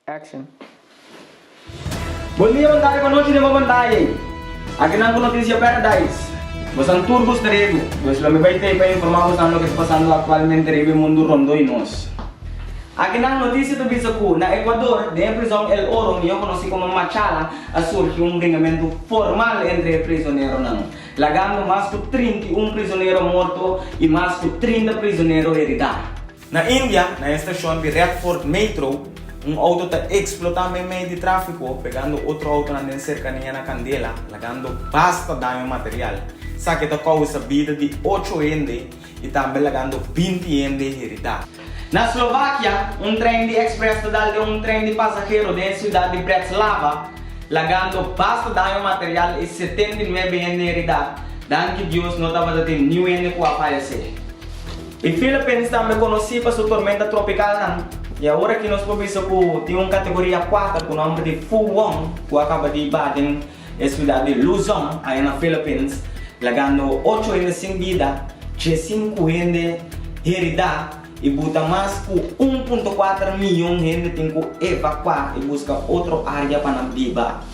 Action. Bon dia, bon tardi, bon nochi den bo pantaya. Akinan ku Noticia Paradise. Bosan tur gusta redu, pues lo mi bai tei pa informá bosan loke ta pasando aktualmente riba e mundu rondó i nos. Akinan notisia ta bisa ku na Ecuador, den e prizòn El Oro, mihó konosí komo Machala, a surgi un bringamentu formal entre e prizoneronan, lagando mas ku 31 prizonero morto i mas ku 30 prizonero heridá. Na India, na e stashon di Red Fort Metro, un outo ta eksplotá meimei di tráfiko, pegando otro outonan den serkania na kandela, lagando basta daño material. Esaki ta kousa bida di ocho hende i tambe lagando 20 hende heridá. Na Slovakia, un trein di èksprès ta dal den un trein di pasahero den e siudat di Bratislava, lagando basta daño material i 79 hende heridá. Danki Dios no tabata tin niun hende ku a fayesé. E Philippines tambe konosí pa su tormenta tropikalnan, i awor aki nos por bisa ku tin un kategoria 4 ku nòmber di Fu Wong ku a kaba di ba den e siudat di Luzon aya na Philippines, lagando ocho hende sin bida, 15 hende heridá i buta mas ku 1.4 miyon hende tin ku evakuá i buska otro área pa nan biba.